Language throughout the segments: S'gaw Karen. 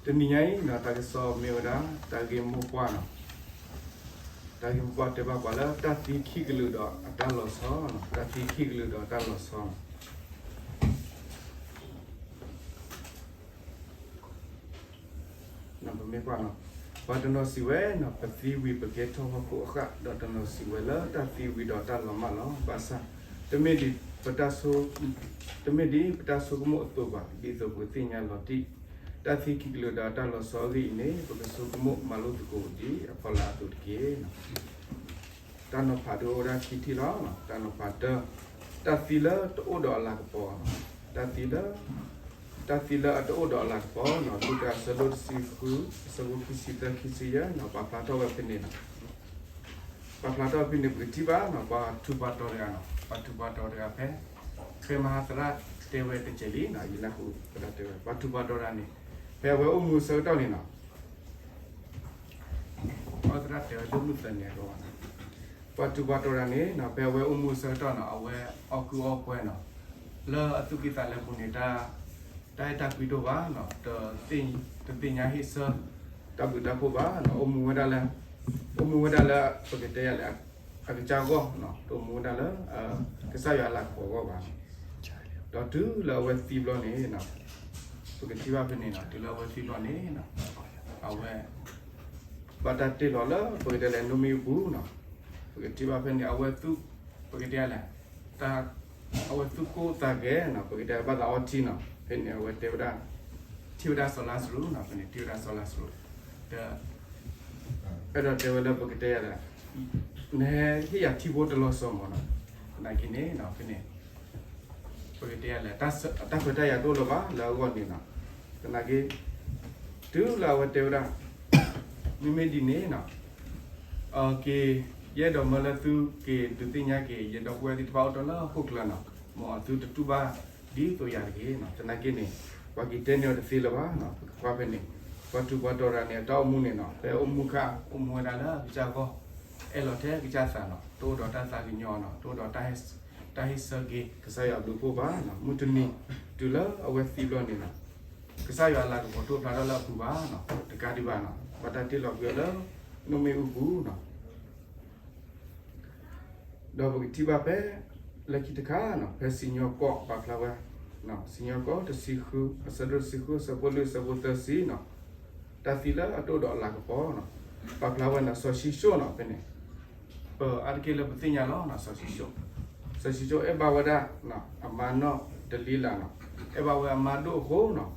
တနံၤညါအံၤ တၢ်ကစီၣ်မ့ၢ်ဝဲဒၣ် တၢ်ဂ့ၢ်မိၢ်ပှၢ်န့ၣ်, တၢ်ဂ့ၢ်မိၢ်ပှၢ်တဲဘၣ်ပှၤလၢ တၢ်သံခံကလုာ်ဒီးအတၢ်လီၤဆီ, တၢ်သံခံကလုာ်ဒီးအတၢ်လီၤဆီန့ၣ် ပမ့ၢ်ကွၢ်န့ၣ်, ပှၤတနီၤစံးဝဲန့ၣ် ပသံဝံၤပကဲထီၣ်ဟီၣ်ခိၣ်အဃၣ်, ဒီးတနီၤစံးဝဲလၢတၢ်သံဝံၤဒီးတၢ်လီၤမၢ်လီၤ. ဘၣ်ဆၣ် တမ့ၢ်ဒ်ပတၢ်ဆိကမိၣ်အသိးဘၣ်, ဒ်သိးပကသ့ၣ်ညါလီၤတံၢ် တၢ်သံခံကလုာ်ဒီးတၢ်လီၤဆီအဂ့ၢ်အံၤန့ၣ် ပကဆိကမိၣ်မၤလိသကိးဒ်အဖီလာ်အသိးတက့ၢ်. တၢ်နီၤဖးဒုးအိၣ်ဝဲဒၣ်ခံထံၣ်လီၤ. တၢ်နီၤဖးတၢ, တၢ်သံလၢတအိၣ်ဒီးအလၤကပီၤ, တၢ်သံလၢ, တၢ်သံလၢအတအိၣ်ဒီးအလၤကပီၤန့ၣ် လူၤကၣ်အဆၢဒိၣ်တဆံဃု အဆၢဖိခံဆံသၢ ခံဆံယဲၢ်န့ၣ် ပာ်ဖျါထီၣ်ဝဲဖဲန့ၣ်န့ၣ်, ပာ်ဖျါထီၣ်ဖဲန့ၣ် ပကထံၣ်ဘၣ်န့ၣ် ပှၤထူးပှၤတီၤတဂၤန့ၣ်, ပှၤထူးပှၤတီၤတဂၤဖဲ ဖဲမဟါသရၣ်တဲဝဲတစဲးလံန့ၣ် ယနၢ်ဟူသရၣ်တဲဝဲ ပှၤထူးပှၤတီၤတဂၤန့ၣ် ဖဲအဝဲအိၣ်မူအဆၢကတီၢ်န့ၣ်န့ၣ် အသရၣ်တဲဝဲဒိၣ်မုၢ်သၢနံၤအဂီၢ်ဘၣ်န့ၣ်, ပှၤထူးပှၤတီၤတဂၤန့ၣ်န့ၣ် ဖဲအဝဲအိၣ်မူအဆၢကတီၢ်န့ၣ် အဝဲအီၣ်ကုၢ်အီၣ်ပှဲၤန့ၣ် လၢအသူၣ်ကံၢ်သးလဲပူၤန့ၣ် တၢ်အဲၣ်တၢ်ကွံတအိၣ်ဘၣ်န့ၣ်, တသ့ၣ်ညါဟ့ၣ်ဆၢ တၢ်ဘျုးတၢ်ဖှိၣ်ဘၣ်န့ၣ်, အိၣ်မူဝဲဒၣ်လၢ, အိၣ်မူဝဲဒၣ်လၢ ပကတဲယၤလဲၣ် အကစၢ်ဂီၢ်န့ၣ်, တအိၣ်မူဝဲဒၣ်လၢ ကစၢ်ယွၤအလၤကပီၤအဂီၢ်ဘၣ်. ဒီးတုၤလၢအဝဲသံဘျီန့ၣ် ပကထံၣ်ဘၣ်ဖဲန့ၣ်န့ၣ် တုၤလၢအဝဲသံဘျီန့ၣ် အဝဲ ဘၣ်တၢ်တ့ၢ်လီၤလၢ ပကတဲလဲၣ် နိမ့ၣ်အူပူၤန့ၣ်, ပကထံၣ်ဘၣ်ဖဲန့ၣ် အဝဲသူၣ်, ပကတဲလဲၣ်, အဝဲသူၣ်ကိၢ်သးဂဲၤန့ၣ်, ပကတဲဘၣ်သးအီထံန့ၣ်, ဖဲန့ၣ်အဝဲတဲဝဲဒၣ် ထံၣ်ဝဲဒၣ်စီၤလါစရူးန့ၣ်, ဖဲန့ၣ်ထံၣ်ဝဲဒၣ်စီၤလါစရူး, ဒီး အဲၣ်ဒိးတဲဝဲလၢပကတဲယၤလဲၣ်, နဟဲဟ့ၣ်ယၤထံဖိတလီၤစီမးန့ၣ်, သနာ်က့န့ၣ် ဖဲန့ၣ် ပကတဲယၤလဲၣ်, တၢ်ခွဲးတၢ်ယာ်တအိၣ်လၢၤဘၣ်လၢအဂီၢ်န့ၣ်န့ၣ်, သနာ်က့ တုၤလၢအဝဲတဲဝဲဒၣ် မ့မ့ၢ်ဒ်န့ၣ်န့ၣ်, က့ၤ, ယအဲၣ်ဒိးမၢလၢသုက့ၤဒုးသ့ၣ်ညါက့ၤ ယဒီပုၢ်ဝဲၢ်သ့ၣ်တဖၣ်အိၣ်တ့ၢ်လၢဟီၣ်ခိၣ်ချၢန့ၣ်, မ်အသုတတူၢ်ဘၣ်ဒ်သိးယၤတဂ့ၤန့ၣ်, သနာ်က့န့ၣ် ပှၤက့ၤတဲန့ၢ်အီၤတသ့လၢၤဘၣ်န့ၣ်, ပကကွၢ်ဖဲန့ၣ် ပှၤထူးပှၤတီၤတဂၤန့ၣ် အတၢ်အိၣ်မူန့ၣ်န့ၣ် ဖဲအိၣ်မူခါ အိၣ်မူဝဲဒၣ်လၢအကစၢ်ဂီၢ်, အဲၣ်လီၤထဲကစၢ်သးန့ၣ်, တအိၣ်ဒီးတၢ်သးကညီၤန့ၣ်, တအိၣ်ဒီး တၢ်ဟ့ၣ်ဆၢက့ၤ ကစၢ်ယွၤအဘျုးအဖှိၣ်ဘၣ်န့ၣ်, မုၢ်တနံၤ တုၤလၢအဝဲသံဘျီန့ၣ်န့ၣ်, ကစၢ်ယွၤအလၤကပီၤတအိၣ်ဖျါထီၣ်လၢအပူၤဘၣ်န့ၣ်, တကးဒံးဘၣ်န့ၣ် ဘၣ်တၢ်တ့ၢ်လီၤကွံာ်အီၤလၢ နိမ့ၣ်အူပူၤန့ၣ် ဒီးပကထံၣ်ဘၣ်ဖဲ လၢခံတခါန့ၣ် ဖဲစံၣ်ညီၣ်ကွီၢ်ပာ်ဖျါဝဲ, စံၣ်ညီၣ်ကွီၢ်တဆံဃု အဆၢဒိၣ်တဆံဃု အဆၢဖိလွံၢ် အဆၢဖိသၢဆံန့ၣ်, တၢ်သံလၢအတအိၣ်ဒီးအလၤကပီၤန့ၣ်, ပာ်ဖျါဝဲန့ၣ် စီၤၡံၣ်ၡိၣ်န့ၣ် ဖဲန့ၣ်, ပအါတက့ၢ်လၢပသ့ၣ်ညါလီၤန့ၣ် စီၤၡံၣ်ၡိၣ်, စီၤၡံၣ်ၡိၣ်အဲၣ်ဘၣ်ဝဲဒၣ် အမါနီၢ်တလံလးန့ၣ်, အဲၣ်ဘၣ်ဝဲအမါဒိၣ်အဃိန့ၣ်,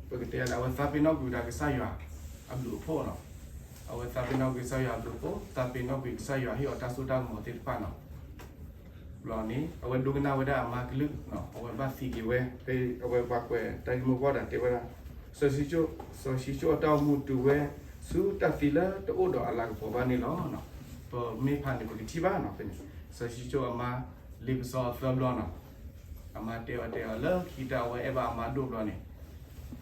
ပကတဲယၤလၢ အဝဲသးပ့ၤနီၣ်ကွံာ်ဝဲဒၣ်ကစၢ်ယွၤအဘျုးအဖှိၣ်န့ၣ်, အဝဲသးပ့ၤနီၣ်ကွံာ်ကစၢ်ယွၤအဘျုးအဖှိၣ်, သးပ့ၤနီၣ်ကွံာ်ကစၢ်ယွၤဟ့ၣ်အီၤတၢ်စိတၢ်ကမီၤသ့ၣ်တဖၣ်န့ၣ်, ဘျီန့ၣ် အဝဲဒိကနၣ်ဝဲဒၣ်အမါကလုၢ်န့ၣ်, အဝဲဘၣ်သံက့ၤဝဲ, ဖဲအဝဲပှၤကွဲးတၢ်ဂ့ၢ်မိၢ်ပှၢ်တၢ်တဲဝဲဒၣ်, စီၤၡံၣ်ၡိၣ်အတၢ်အိၣ်မူတုၤဝဲဆူတၢ်သံလၢတအိၣ်ဒီးအလၤကပီၤဘၣ်န့ၣ်လီၤ. ပမ့ၢ်ဖးန့ၣ် ပကထံၣ်ဘၣ်န့ၣ် ဖဲန့ၣ် စီၤၡံၣ်ၡိၣ်အမါလ့ပစီအသၢဘျီန့ၣ်, အမါတဲအီၤတဲအီၤလၢခံတၢ်အဝဲအဲၣ်ဘၣ်အမါဒိၣ်ဘျီန့ၣ်,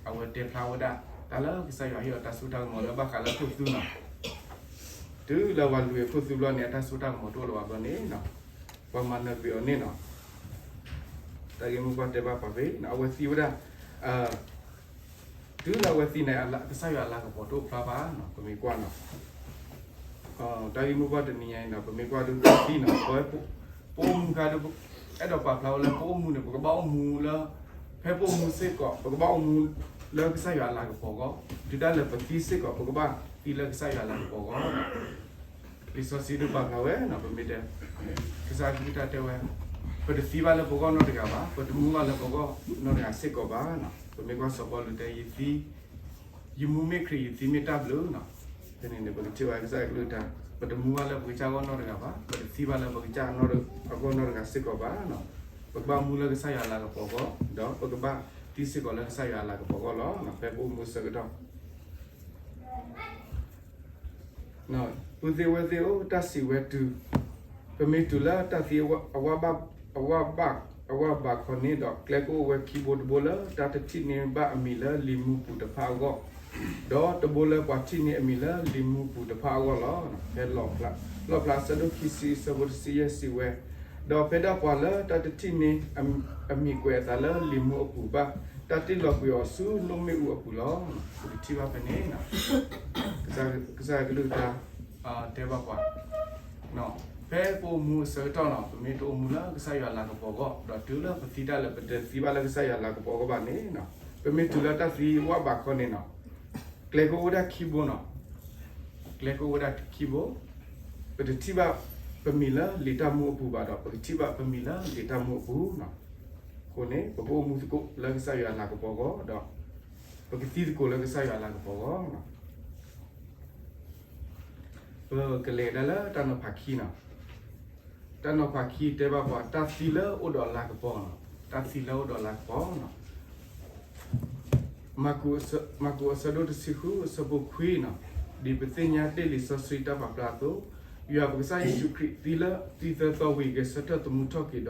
အဝဲတဲဖျါဝဲဒၣ် တၢ်လၢကစၢ်ယွၤဟ့ၣ်အီၤတၢ်စိတၢ်ကမီၤလၢဘၣ်ဃးလၢခိၣ်သူန့ၣ်, တုၤလၢပှၤလူၤအခိၣ်သူဘျီန့ၣ် အတၢ်စိတၢ်ကမီၤတအိၣ်လၢၤဘၣ်ဘျီန့ၣ်, ပှၤမၤနၢၤကွံာ်အီၤန့ၣ်န့ၣ်, တၢ်ဂ့ၢ်မိၢ်ပှၢ်တဲဘၣ်ပှၤဖဲန့ၣ် အဝဲသံဝဲဒၣ် တုၤလၢအဝဲသံန့ၣ် ကစၢ်ယွၤအလၤကပီၤတအိၣ်ဖျါဘၣ်န့ၣ် ပမ့ၢ်ကွၢ်န့ၣ်, တၢ်ဂ့ၢ်မိၢ်ပှၢ်တနံၤညါအံၤန့ၣ် ပမ့ၢ်ကွၢ်ဒ်ပသံန့ၣ် ပအိၣ်မူခါဒ် အဲၣ်ဒိးပာ်ဖျါဝဲလၢပအိၣ်မူန့ၣ် ပကဘၣ်အိၣ်မူလၢ ဖဲပအိၣ်မူစ့ၢ်ကီး ပကဘၣ်အိၣ်မူလၢကစၢ်ယွၤအလၤကပီၤအဂီၢ်, တုၤဒၣ်လဲာ်ပသံစ့ၢ်ကီး ပကဘၣ်သံလၢကစၢ်ယွၤအလၤကပီၤအဂီၢ်, လံာ်စီဆှံဒုးပာ်ဖျါဝဲန့ၣ် ပမ့ၢ်တဲ ကစၢ်အကလုၢ်တၢ်တဲဝဲ ပတသံဘၣ်လၢပဂီၢ်နီတဂၤဘၣ်, ပတမူဘၣ်လၢပဂီၢ်နီတဂၤစ့ၢ်ကီးဘၣ်န့ၣ်, ပမ့ၢ်ကွၢ်စီၤပီလူးတဲ ယသံ ယမူမ့ၢ်ခရံာ် ယသံမ့ၢ်တၢ်ဘျုးန့ၣ်, ဖဲန့ၣ်န့ၣ် ပကထံၣ်ဘၣ်ကစၢ်အကလုၢ်တၢ် ပတမူဘၣ်လၢပကစၢ်အဂီၢ်နီတဂၤဘၣ်, ပတသံဘၣ်လၢပကစၢ်အဂီၢ်နီတဂၤစ့ၢ်ကီးဘၣ်န့ၣ်, ပကဘၣ်မူလၢကစၢ်ယွၤအလၤကပီၤအဂီၢ်, ဒီးပကဘၣ်သံစ့ၢ်ကီးလၢကစၢ်ယွၤအလၤကပီၤအဂီၢ်လီၤ. ဖဲပအိၣ်မူဆၢကတီၢ် ပုၢ်သ့ၣ်ဝဲၢ်သ့ၣ်ဧၢ, တၢ်စံးဝဲတုၤ ပမ့ၢ်တုၤလၢတၢ်သံအဝးဘၣ် အဝးဘၣ်ခီန့ၣ်ဒီး ကျဲကအိၣ်ဝဲခံဘိ, တဘိလၢတၢ်တထံၣ်န့ၢ်ဘၣ်အမံၤလၢလံာ်မူပူၤတဖၣ်အဂီၢ်, ဒီးတဘိလၢပှၤထံၣ်န့ၢ်အမံၤလၢလံာ်မူပူၤတဖၣ်အဂီၢ်လီၤ. ဖဲလီၣ်ဖျါ လီၣ်ဖျါအဆၢဒိၣ်ခံဆံ အဆၢဖိတဆံယဲၢ်စံးဝဲ, ဒီးဖဲဒၣ်ပှၤလၢတၢ်တထံၣ်န့ၢ်အမံၤကွဲးအသးလၢလံာ်မူအပူၤဘၣ် တၢ်တ့ၢ်လီၤကွံာ်အီၤဆူနိၣ်မ့ၣ်အူအပူၤလီၤ. ပကထံၣ်ဘၣ်ဖဲန့ၣ် ကစၢ်ယွၤကလုၢ်ကထါ တဲဘၣ်ပှၤ ဖဲပအိၣ်မူအဆၢကတီၢ်နီၤ ပမ့ၢ်တအိၣ်မူလၢကစၢ်ယွၤလၤကပီၤအဂီၢ် ဒီးတုၤလၢပသံတၢ်လၢပတသံဘၣ်လၢကစၢ်ယွၤလၤကပီၤအဂီၢ်ဘၣ်န့ၣ် ပမ့ၢ်တုၤလၢတၢ်သံဝၣ်ဘးခီန့ၣ်နီၤ ကျဲကအိၣ်ဝဲဒၣ်ခံဘိနီၤ ကျဲကအိၣ်ဝဲဒၣ်ခံဘိ ပတထံၣ်ဘၣ်ပမံၤလၢလံာ်တၢ်မူအပူၤဘၣ်ဒီး ပကထံၣ်ဘၣ်ပမံၤလၢလံာ်တၢ်မူအပူၤနီၤ အဃိန့ၣ် ပကအိၣ်မူသကိးလၢကစၢ်ယွၤအလၤကပီၤအဂီၢ်ဒီး ပကသံသကိးလၢကစၢ်ယွၤအလၤကပီၤအဂီၢ်နီၤ ပကလဲၤဒၣ်လၢတၢ်နီၤဖးခံနီၤ တၢ်နီၤဖးခံတဲဘၣ်ပှၤ တၢ်သံလၢအအိၣ်ဒီးအလၤကပီၤနီၤ တၢ်သံလၢအအိၣ်ဒီးအလၤကပီၤနီၤ မၢ်ကူးအဆၢဒိၣ်တဆံဃုအဆၢဖိခွံနီၤ ဒ်ပသ့ၣ်ညါတ့ၢ်လံာ်စီဆှံတၢ်ပာ်ဖျါအသိး, ယွၤပကစၢ်ယ့ၣ်ၡူးခရံာ်သံလၢသံသၢသီဝံၤ ဂဲၤဆၢထၢၣ်သမူထီၣ်က့ၤဒီး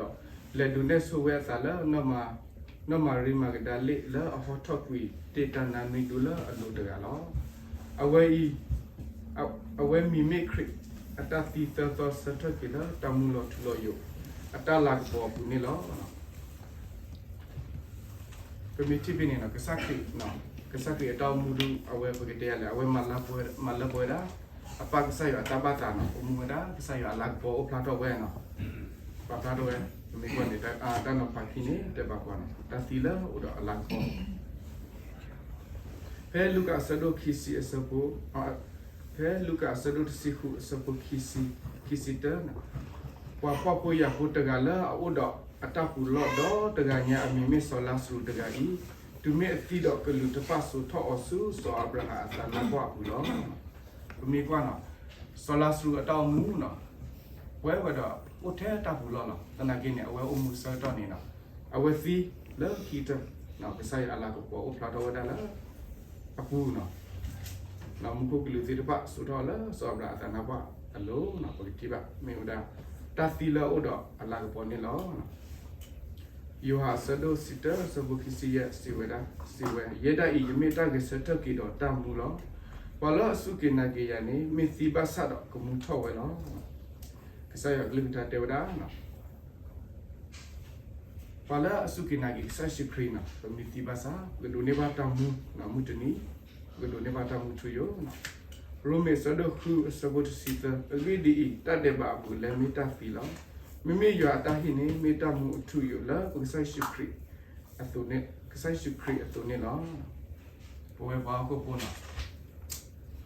လဲၤဒုးနဲၣ်ဆိဝဲအသးလၢ နီၢ်မၤရံမၤကဒၤလ့ၣ်လၢအဟီထီၣ်ကွံာ်တ့ၢ်တၢ်နါနွံဒူလၢအလိၤတဂၤလီၤ. အဝဲအံၤ အဝဲမံၤမ့ၢ်ခရံာ်အတၢ်သံသၢသီ ဆၢထၢၣ်က့ၤလၢတၢ်မူလီၤထူလီၤယိာ် အတၢ်လၤကပီၤအပူၤန့ၣ်လီၤ. ပမ့ၢ်ထံၣ်ဖဲန့ၣ်နီၤ ကစၢ်ခရံာ်, ကစၢ်ခရံာ်အတၢ်အိၣ်မူဒု အဝဲပကတဲယၤလဲၣ် အဝဲမၤလၢပှဲၤဝဲဒၣ် အပၢ်ကစၢ်ယွၤအတၢ်ဘၣ်သးနီၤ အိၣ်မူဝဲဒၣ် ကစၢ်ယွၤအလၤကပီၤအိၣ်ဖျါထီၣ်ဝဲနီၤ ပာ်ဖျါထီၣ်ဝဲ, ပမ့ၢ်ကွၢ်န့ၣ် တၢ်နီၤဖးခံန့ၣ် တဲဘၣ်ပှၤနီၤ တၢ်သံလၢအအိၣ်ဒီးအလၤကပီၤ ဖဲလူၤကၣ်အဆၢဒိၣ်ခံဆံအဆၢဖိ, ဖဲလူၤကၣ်အဆၢဒိၣ်တဆံဃုအဆၢဖိခံဆံ, ခံဆံတၢ, ပှၤဖှီၣ်ဖိယာ်ဖိတဂၤလၢအအိၣ်ဒီးအတၢ်ပူၤလီၢ်ဒီတဂၤညါ အမံၤမ့ၢ်စီၤလါစရူးတဂၤအံၤ, တုၤမ့ၢ်အသံဒီးကလူးတဖၣ်စိာ်ထီၣ်အီၤဆူစီၤအၤဘြၤဟၣ်အသးနါပှၢ်အပူၤလီၤ. ပမ့ၢ်ကွၢ်နီၤ, စီၤလါစရူးအတၢ်အိၣ်မူနီၤ, ပှဲၤဝဲဒီးအိၣ်ထဲတၢ်ပူၤလီၢ်လီၤ. သနာ်က့န့ၣ် အဝဲအိၣ်မူဆၢကတီၢ်န့ၣ်နီၤ, အဝဲသံလၢခံကတၢၢ်, ကစၢ်ယွၤအလၤကပီၤအိၣ်ဖျါထီၣ်ဝဲဒၣ်လၢ အပူၤနီၤ, မူခိၣ်ကလူးသ့ၣ်တဖၣ်စိာ်ထီၣ်လၢစီၤအၤဘြၤဟၣ်အသးနါပှၢ်အလိၤနီၤ, ပကထံၣ်ဘၣ် မ့ၢ်ဝဲဒၣ် တၢ်သံလၢအအိၣ်ဒီးအလၤကပီၤန့ၣ်လီၤ. ယိၤဟၣ်အဆၢဒိၣ်တဆံတၢ အဆၢဖိခံဆံယဲၢ် စံးဝဲဒၣ်, စံးဝဲ, ယဲဒၣ်အံၤ ယမ့ၢ်တၢ်ဂဲၤဆၢထၢၣ်က့ၤဒီးတၢ်မူလီၤ. ပှၤလၢအစူၢ်က့ၤနာ်က့ၤယၤန့ၣ် မ့ၢ်သံဘၣ်ဆၣ်ဒီးကမူထီၣ်ဝဲလီၤ. ကစၢ်ယွၤကလုၢ်ကထါတဲဝဲဒၣ် ပှၤလၢအစူၢ်က့ၤနာ်က့ၤကစၢ်ယ့ၣ်ၡူးခရံာ်နီၤ, ပမ့ၢ်သံဘၣ်ဆၣ် ပကဒိးန့ၢ်ဘၣ်တၢ်မူ, မုၢ်တနံၤ ပကဒိးန့ၢ်ဘၣ်တၢ်မူထူယိာ်. ရိမ့ၤအဆၢဒိၣ်ဃုအဆၢဖိတဆံသၢ, အဂ့ၢ်ဒ်အံၤ, တၢ်ဒဲးဘးအဘူးအလဲမ့ၢ်တၢ်သံလီၤ. မ့မ့ၢ်ယွၤအတၢ်ဟ့ၣ်န့ၣ် မ့ၢ်တၢ်မူအထူအယိာ်လၢပကစၢ်ယ့ၣ်ၡူးခရံာ်အသိးန့ၣ်, ကစၢ်ယ့ၣ်ၡူးခရံာ်အသိးန့ၣ်လီၤ. ပဝဲပှၤဟီၣ်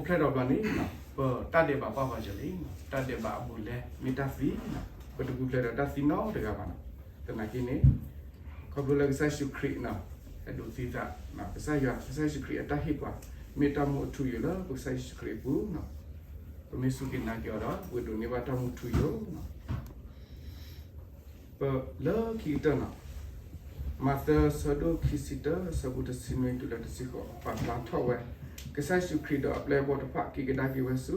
ခိၣ်ဖိနီၤ ပအိၣ်ဖျဲၣ်ထီၣ်ဘျီန့ၣ် ပတၢ်ဒဲးဘးပှၢ်ပှၤယၢၤလံ, တၢ်ဒဲးဘးအဘူးအလဲ မ့ၢ်တၢ်သံ, ပတပူၤဖျဲးဒီးတၢ်သံနီတဂၤဘၣ်နီၤ. သနာ်က့န့ၣ် ခီဖျိလၢကစၢ်ယ့ၣ်ၡူးခရံာ်နီၤ အဲၣ်ဒိးသံသး, ကစၢ်ယွၤ, ကစၢ်ယ့ၣ်ၡူးခရံာ်အတၢ်ဟ့ၣ်ပှၤ မ့ၢ်တၢ်မူအထူအယိာ်လၢပကစၢ်ယ့ၣ်ၡူးခရံာ်အပူၤနီၤ. ပမ့ၢ်စူၢ်က့ၤနာ်က့ၤအီၤဒီး ပကဒိးန့ၢ်ဘၣ်တၢ်မူထူယိာ်နီၤ. ပလၢခံကတၢၢ်နီၤ, မးသဲအဆၢဒိၣ်ခံဆံတၢ အဆၢဖိတဆံနွံတုၤလၢတဆံဃိး ပာ်ဖျါထီၣ်ဝဲ ကစၢ်ယ့ၣ်ၡူးခရံာ်ဒီးအပျဲၢ်အဘီၣ်တဖၣ် က့ၤကဒါက့ၤဝဲဆူ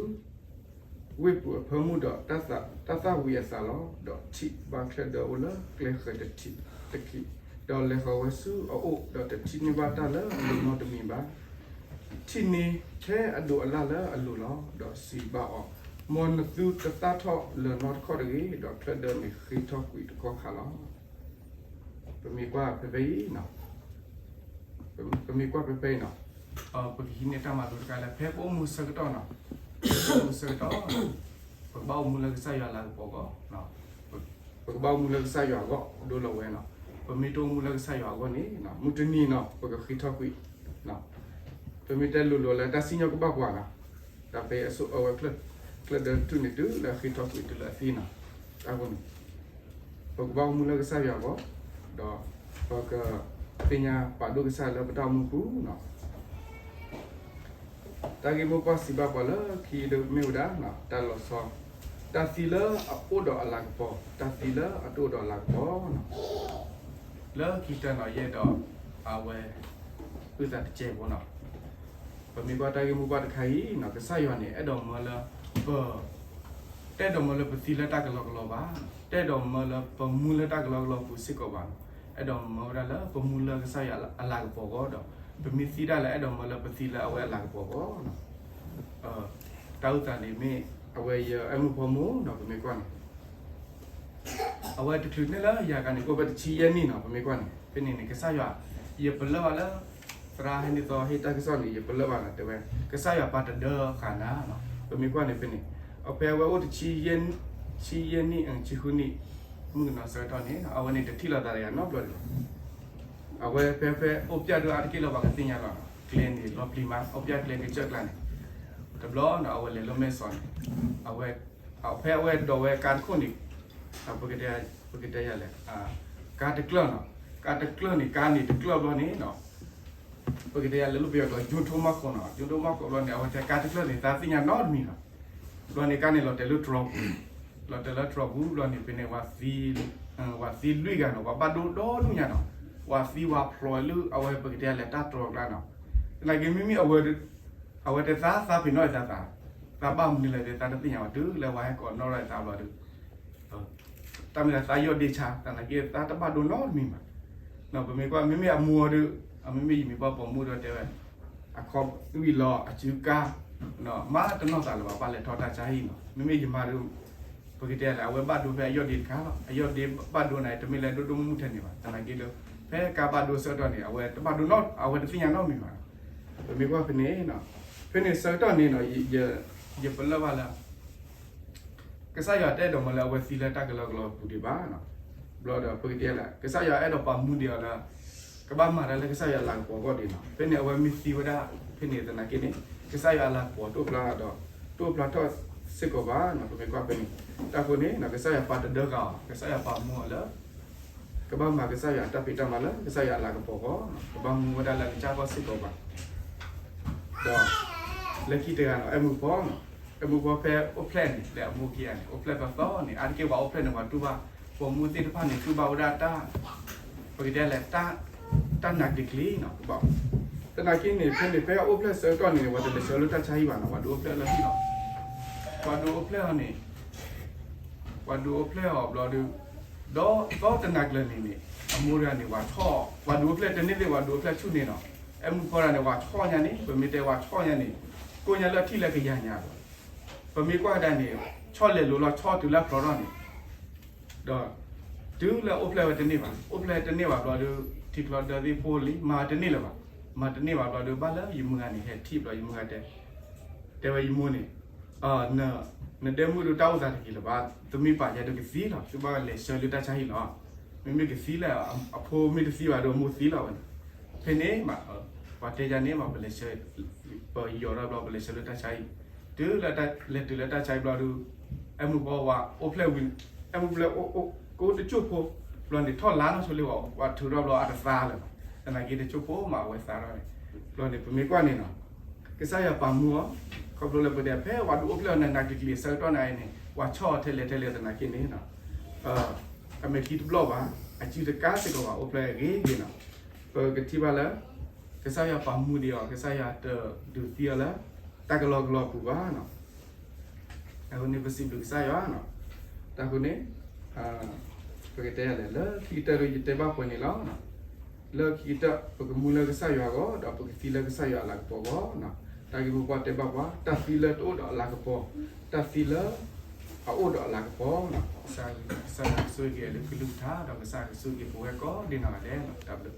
ဝ့ၢ်ပူၤအဖၢမုၢ်ဒီး တၢ်သၣ်ဝံၤအသးလီၤ. ဒီးထံၣ်ဘါချၢၣ်ဒၢအိၣ်လၢကျဲဃၢၤတထံးတခံး, ဒီးလဲၤဃီၤဝဲဆူအအိၣ်, ဒီးတထံၣ်န့ၢ်ဘၣ်တၢ်လၢအလိၤနီတမံၤဘၣ်. ထံၣ်န့ၢ်ထဲအဒိးအလၣ်လၢအလိၤလီၤ. ဒီးစံးဘၣ်အီၤ, မ်နသုတသၣ်ထီၣ်လၢၤနီတခီၣ်တဂ့ၤ, ဒီးချၢၣ်ဒၢန့ၣ်ဃ့ထီၣ်ကွံာ်တကီၢ်ခါလီၤ. ပမ့ၢ်ကွၢ်ဖဲဖဲအံၤ, ပမ့ၢ်ကွၢ်ဖဲဖဲအံၤနီၤ, ပကဟံးန့ၢ်တၢ်မၤလိတခါလၢ ဖဲပအိၣ်မူဆၢကတီၢ်နီၤ, ပအိၣ်မူဆၢကတီၢ်, ပကဘၣ်အိၣ်မူလၢကစၢ်ယွၤလၤကပီၤအဂီၢ်, ပကဘၣ်အိၣ်မူလၢကစၢ်ယွၤအဂီၢ်ဒိလီၤဝဲနီၤ. ပမ့ၢ်တအိၣ်မူလၢကစၢ်ယွၤအဂီၢ်န့ၣ် မုၢ်တနံၤနီၤ ပကဃ့ထီၣ်ကွံာ် ပမ့ၢ်တဲလိၤလိၤလၢတၢ်စံၣ်ညီၣ်ကဘၣ်ပှၤနီၤ, တၢ်ဖဲအစိၣ်အဝဲ ချၢၣ်ဒၢတုၤန့ၣ်တုၤလၢအဃ့ထီၣ်ကွံာ်တုၤလၢအသံနီၤ, အဃိန့ၣ် ပကဘၣ်အိၣ်မူလၢကစၢ်ယွၤအဂီၢ်, ဒီးပကသ့ၣ်ညါပာ်ဒိၣ်ကစၢ်လၢပတၢ်အိၣ်မူပူၤနီၤ. တၢ်ဂ့ၢ်မိၢ်ပှၢ်စံးဘၣ်ပှၤလၢခံဒုမ့ၢ်ဝဲဒၣ် တၢ်လီၤဆီ, တၢ်သံလၢအအိၣ်ဒီးအလၤကပီၤ, တၢ်သံလၢအတအိၣ်ဒီးအလၤကပီၤနီၤ. လၢခံကတၢၢ်နီၤ ယအဲၣ်ဒိး အဝဲ အုၣ်သးတစဲးဖိနီၤ. ပမ့ၢ်ကွၢ်တၢ်ဂ့ၢ်မိၢ်ပှၢ်တခါအံၤနီၤ ကစၢ်ယွၤန့ၣ် အဲၣ်ဒိးမၢလၢပ တအဲၣ်ဒိးမၢလၢပသံလၢတၢ်ကလီကလီဘၣ်, တအဲၣ်ဒိးမၢလၢပမူလၢတၢ်ကလီကလီပူၤစ့ၢ်ကီးဘၣ်နီၤ. အဲၣ်ဒိးမၢဝဲဒၣ်လၢပမူလၢကစၢ်ယွၤအလၤကပီၤအဂီၢ်ဒီး ပမ့ၢ်သံတၢ်လၢအဲၣ်ဒိးမၢလၢပသံလၢအဝဲအလၤကပီၤအဂီၢ်နီၤ. တၢ်အုၣ်သးန့ၣ်မ့ၢ် အဝဲယအဲၣ်မုၢ်ဖီမုၢ်နီၤ ပမ့ၢ်ကွၢ်န့ၣ် အဝဲတချုးန့ၢ်လၢယၤကန့ၣ် ကအိၣ်ဖဲတဆံယဲၢ်နံၣ်နီၤ ပမ့ၢ်ကွၢ်န့ၣ် ဖဲန့ၣ်န့ၣ် ကစၢ်ယွၤ, ယပလၢၢ်ဘၣ်လၢ သရၣ်ဟဲန့ၢ်သီဟ့ၣ်တၢ်ကစီၣ်န့ၣ် ယပလၢၢ်ဘၣ်လီၤ တဲဝဲ, ကစၢ်ယွၤပာ်တဒၢဃာ်နၤလီၤ. ပမ့ၢ်ကွၢ်န့ၣ်ဖဲန့ၣ်, အဖဲအဝဲအိၣ်တဆံ, ဆံယဲၢ်နံၣ်, ဆံဃုနံၣ်, မုၣ်ကနီၤဆၢကတီၢ်န့ၣ် အဝဲန့ၣ်တထံၣ်လိာ်သးဒီးယၤနီတဘျီဒံးဘၣ်. အဝဲဖဲဖဲအိၣ်ဖျဲၣ်ဒိၣ်အါတက့ၢ်လၢပှၤကသ့ၣ်ညါလီၤ, ကျဲန့ၣ်လီၤပျံၤမး, အိၣ်ဖျဲၣ်ကျဲကစၢၢ်ကျါန့ၣ်, တဘျီန့ၣ် အဝဲလဲၤလၢမဲၢ်စီၤန့ၣ်, အဝဲ, ဖဲအဝဲဒိးဝဲကါတခိၣ်န့ၣ်, ပကတဲ, ပကတဲယၤလဲၣ်, ကါတကျၢၢ်လီၤ, ကါတကျၢၢ်န့ၣ် ကါန့ၣ်တကျၢၢ်ဘျီန့ၣ်လီၤ. ပကတဲယၤလဲၣ် လၢပယီၤကျိာ် ယိထိၣ်မီၢ်ခိးလီၤ, ယိထိၣ်မီၢ်ခိးဘျီန့ၣ် အဝဲတဲကါတကျၢၢ်န့ၣ် သးသ့ၣ်ညါနီတမံၤလီၤ. ဘျီန့ၣ်ကါန့ၣ်လီၤတဲာ်လၢတြီၤပူၤ, လီၤတဲာ်လၢတြီၤပူၤဘျီန့ၣ် ဖဲန့ၣ် ပှၤသံလွံၢ်ဂၤလီၤ, ပှၤဘၣ်ဒိဒီဒူၣ်ညါလီၤ, ပှၤသံပှၤဖျိးလၢအဝဲပကတဲယၤလဲၣ်တၢ်တြီၤကျါလီၤ. သနာ်က့မ့မ့ၢ်အဝဲ, အဝဲတဲသးသးပ့ၤနီၣ်အသးသး, သးဘၣ်မနုၤလဲၣ်တဲသးတသ့ၣ်ညါဘၣ်, တုၤလၢပှၤဟဲကိးနီၣ်ထီၣ်အသးဘျီဒီး တၢ်မ့ၢ်သးယီၢ်ဒ့ဆါ, သနာ်က့သးတဘၣ်ဒိနီတမံၤဘၣ်. ပမ့ၢ်ကွၢ် မ့မ့ၢ်အမိၢ်ဒီး, အမ့မ့ၢ်ယမ့ၢ်ပှၤပိာ်မုၣ်ဒီးတဲဝဲ, အခီၣ်ဝံၣ်လီၤ အစုကါ, မၤတနီၢ်သးလၢၤဘၣ်, ပှၤလဲၤထီၣ်တၢ်ဆါဟံၣ်လီၤ. မ့မ့ၢ်ယမါဒီး, ပကတဲလဲၣ် အဝဲဘၣ်ဒိဖဲအယီၢ်ဒ့တခါလီၤ. အယီၢ်ဒ့ဘၣ်ဒိန့ၣ် တမ့ၢ်လၢဒိၣ်ဒိၣ်မုၢ်မုၢ်ထဲန့ၣ်ဘၣ်. သနာ်က့ဒီး, ဖဲကါဘၣ်ဒိဆၢကတီၢ်န့ၣ် အဝဲတဘၣ်ဒိနီ, အဝဲတသ့ၣ်ညါနီတမံၤဘၣ်. ပမ့ၢ်ကွၢ်ဖဲန့ၣ်, ဖဲန့ၣ်ဆၢကတီၢ်န့ၣ်လီၤ, ယပလၢၢ်ဘၣ်လၢ ကစၢ်ယွၤတအဲၣ်ဒိးမၤလၢအဝဲသံလၢတၢ်ကလီကလီပူၤဒံးဘၣ်. ဘျီဒီးပကတဲလဲၣ် ကစၢ်ယွၤအဲၣ်ဒိးပာ်မူဒံးအီၤလၢ ကဘၣ်မၤတၢ်လၢကစၢ်ယွၤအလၤကပီၤအဂီၢ်ဒံးလီၤ. ဖဲန့ၣ်အဝဲမ့ၢ်သံဝဲဒၣ်, ဖဲန့ၣ်သနာ်က့န့ၣ်, ကစၢ်ယွၤအလၤကပီၤတအိၣ်ဖျါဒီး, တအိၣ်ဖျါထီၣ်စ့ၢ်ကီးဘၣ်. ပမ့ၢ်ကွၢ်ဖဲန့ၣ်, တၢ်ဃိန့ၣ် ကစၢ်ယွၤပာ်တဒၢဃာ်အီၤ, ကစၢ်ယွၤပာ်မူအီၤလၢ ကဘၣ်မၤကစၢ်ယွၤအတၢ်ဖံးတၢ်မၤလၢ ကစၢ်ယွၤအလၤကပီၤအဂီၢ်, ကဘၣ်မူဝဲဒၣ်လၢအကစၢ်အဂီၢ်စ့ၢ်ကီးဘၣ်. ဒီး, လၢခံတဂၤန့ၣ် အဲၣ်မူဖီန့ၣ်, အဲၣ်မူဖီဖဲအိၣ်ဖျဲၣ်န့ၣ် လၢအမိၢ်ခံဂၤန့ၣ် အိၣ်ဖျဲၣ်သီသီန့ၣ် အါတက့ၢ်ပှၤအိၣ်ဖျဲၣ်န့ၣ် ပှၤတူၢ်ဘၣ်, ပိာ်မုၣ်သ့ၣ်တဖၣ်န့ၣ် တူၢ်ဘၣ်ဝဲဒၣ်တၢ်, ပကတဲလဲၣ်, တၢ်နာ်က့ၤကျ့ၤန့ၣ်, သနာ်က့န့ၣ် ဖဲန့ၣ် ဖဲအအိၣ်ဖျဲၣ်ဆၢကတီၢ်န့ၣ် ပှၤတလဲၤဆှၢလၢတၢ်ဆါဟံၣ်ဘၣ်န့ၣ် ပှၤဒုးအိၣ်ဖျဲၣ်လၢဟံၣ်လီၤ. ပှၤဒုးအိၣ်ဖျဲၣ်အီၤန့ၣ် ပှၤဒုးအိၣ်ဖျဲၣ်အီၤဘျီဒီး, ဒီးသီတနၤကျၢၤန့ၣ်န့ၣ် အမိၢ်တဂၤန့ၣ် ပှၤဆီၣ်, ပှၤဒုးအိၣ်ဖျဲၣ်တန့ၢ်သ့ၣ် ပှၤဒုးအိၣ်ဖျဲၣ်ဆူၣ်န့ၣ်လီၤ. အဲၣ်မူဖီတဂၤန့ၣ် ပှၤဆီၣ်ညါန့ၣ်, ပမ့ၢ်တဲပှၤဆီၣ်ညါန့ၣ် ကိၣ်ညါလၢထံၣ်လၢကယၤညါလီၤ. ပမ့ၢ်ကွၢ်ကဒါန့ၣ် ဆီၣ်လဲၤလိၤလီၤ ဆီၣ်တုၤလၢဖျိထီၣ်န့ၣ် ဒီးတုၤလၢအိၣ်ဖျဲၣ်ဝဲတန့ၢ်ဘၣ်, အိၣ်ဖျဲၣ်တန့ၢ်ဘၣ်ဘျီဒီး ထံချီဒၢသ့ၣ်ဖိလံ မၤတန့ၢ်လၢၤဘၣ်, မၤတန့ၢ်ဘၣ်ဘျီဒီး ဘၣ်လၢယမုၢ်ဂၤန့ၣ် ဟဲထံၣ်ဘျီ ယမုၢ်ဂၤတဲ, တဲဝဲယမိၢ်န့ၣ်, နဒဲမုၣ်ဒုးတၢ်အိၣ်သးတဂ့ၤလၢၤဘၣ်, သမံသမိးယၤဒုးကသံလီၤ, သုဘၣ်လဲၤဆှၢလၢတၢ်ဆါဟံၣ်လီၤ. မ့မ့ၢ်ကသံလၢအဖိမ့ၢ်တသံဘၣ်ဒီး အမိၢ်သံလီၤဝဲန့ၣ်. ဖဲန့ၣ်မး ပှၤတဲယၤန့ၣ်မး ပလဲၤဆှၢ, ပယီၤထီၣ်ဘျီ ပလဲၤဆှၢလၢတၢ်ဆါဟံၣ်, တုၤလၢလဲၤတုၤလၢတၢ်ဆါဟံၣ်ဘျီဒီး အဲၣ်မူဖီဝဲအိၣ်ဖျဲၣ်ဝံၤ, အဲၣ်မူဖျဲၣ်အိၣ်ကအိၣ်တစိၢ်ဖိ, ဘျီန့ၣ်ထီၣ်လါနီၢ်ဆိလ့ဝဲ ပှၤထုးထီၣ်ဘျီအတသါလၢၤဘၣ်, သနာ်က့တစိၢ်ဖိမးအဝဲသါထီၣ်န့ၣ်, ဘျီန့ၣ် ပမ့ၢ်ကွၢ်န့ၣ်လီၤ. ကစၢ်ယွၤပာ်မူအီၤ, ခီဖျိလၢပတဲ ဖဲပှၤဒုးအိၣ်ဖျဲၣ်အီၤန့ၣ် နာ်က့ၤကျ့ၤအဆၢကတီၢ်န့ၣ်အံၤန့ၣ် ပှၤဆီၣ်အီၤထဲလဲၣ်ထဲလဲၣ်သနာ်က့န့ၣ် အမဲာ်ချံတဘျီၣ်ဘၣ်, အစုတကါစ့ၢ်ကီးဘၣ် အိၣ်ဖျဲၣ်ဂ့ၤဂ့ၤလီၤ. ပကထံၣ်ဘၣ်လၢ ကစၢ်ယွၤပာ်မူဒံးအီၤ, ကစၢ်ယွၤတဒုးသံအီၤလၢ တၢ်ကလီကလီပူၤဘၣ်. အဃိန့ၣ် ပစံးဘျုးကစၢ်ယွၤ, တၢ်ဃိန့ၣ် ပကတဲလဲၣ် လၢခံကတၢၢ်ဒီးယတဲဘၣ်ပှဲၤန့ၣ်လီၤ. လၢခံကတၢၢ် ပကမူလၢကစၢ်ယွၤအဂီၢ် ဒီးပကသံလၢကစၢ်ယွၤအလၤကပီၤအဂီၢ်. တၢ်ဂ့ၢ်မိၢ်ပှၢ်တဲဘၣ်ပှၤ တၢ်သံလၢတအိၣ်ဒီးအလၤကပီၤ, တၢ်သံလၢအအိၣ်ဒီးအလၤကပီၤ, ကစၢ်ကဆိၣ်ဂ့ၤက့ၤလၢကလုၢ်ကထါ ဒီးကစၢ်ကဆိၣ်ဂ့ၤက့ၤပဝဲကိးဒံနီၢ်ဂၤဒဲး, တၢ်ဘျုး